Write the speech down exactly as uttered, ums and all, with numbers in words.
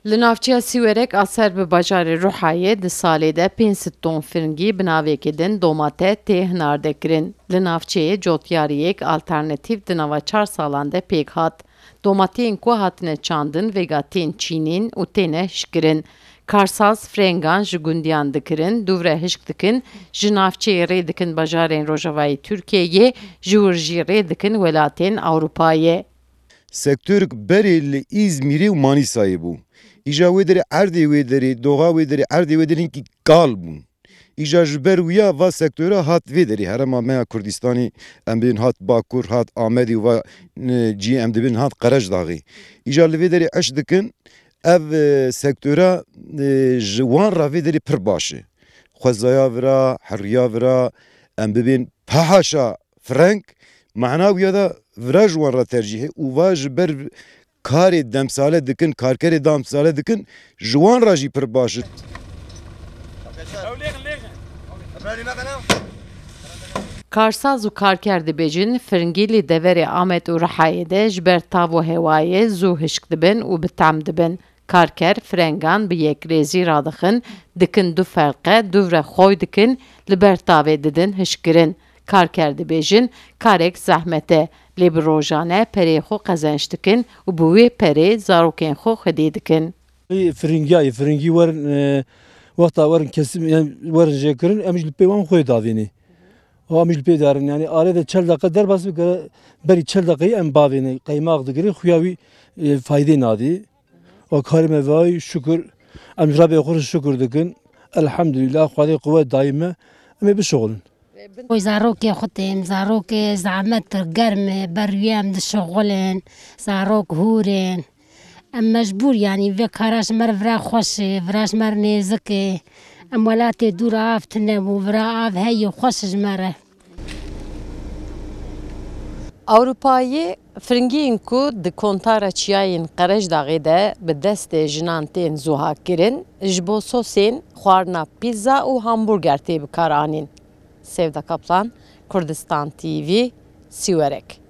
Li navçeya Sîwerek a ser bi bajarê Ruhayê di salê de pênc sed ton firingî bi navekê din domate tê hinardekirin. Li navçeyê cotyariyek alternatîf di nava çar salan de pêk hat. Domateyên ku hatine çandin vêga tên çînîn û têne hişkirin. Karsaz firengan ji gundiyan dikirin, dûv re hişk dikin, ji navçeyê rê dikin bajarên rojavayê Tirkiyeyê, ji wir jî rê dikin welatên Ewropayê. Sektorik berê li Îzmîrê û Manîsayê bû. Îja wê derê erdê wê derê, doxa wê derê, erdê wê derê hinkî kal bûn. Îja ji ber wiya va sektora hat vê derê. Herêma me ya Kurdistanê, em bibên hat Bakur, hat Amedê û va, e, cî em dibin hat Qerejdaxê. Îja li vê derê eş dikin, ev, e, sektora, e, ji wan re vê derê pir baş e. Xwezaya vira, heriya vira, em bibên pehaşa freng, mana wiya da vira ji wan re tercîh e û va ji ber karê demsale dikin, karkerê demsale dikin, ji wan re jî pir baş e. Karsaz û karker dibêjin, firingî li deverê Amed û Rihayê de ji ber tav û hewayê zû hişk dibin û bi tam dibin. Karker, firengan bi yekrêzî radixin, dikin du felqe, dûv re xoy dikin, li ber tavê didin hişkirin. Karker dibêjin, karek zehmet e, lê bi rojane perê xwe qezenc dikin û bi wê perê zarokên xwe xwedî dikin. Firingiyayê, firingî werin, e, wexta werin kesim, yani werin jêkirin, em jî li pê wan xwê davênê. Û em jî li pê darin, yani arê de çel deqe derbas bike, berî çel deqeyî em bavênê, qeymax digirin, xuya wî, e, faydê nadî. Û karê me vay şukur, em ji Rebê xwe re şukur dikin. Elhamdülillah, Xwedê quwet dayî me, em ê bişuxulin. Oy zarokê xwe tên, zarokê zehmet e, germ e, ber wî em dişuxulin, zarok hûr in. Em mecbûr, yanî vê kara ji me re vira xweş e, vira ji me re nêzik e. Em welatê dûr av tune bû, vira av heye xweş ji me re. Ewropayê, firingiyên ku di kontara çiyayên Qerejdaxê de bi destê jinan tên zuha kirin, ji bo sosên xwarina pîzza û hamburger tê bi kar anîn. Sevda Kaplan, Kurdistan T V, Siwerek.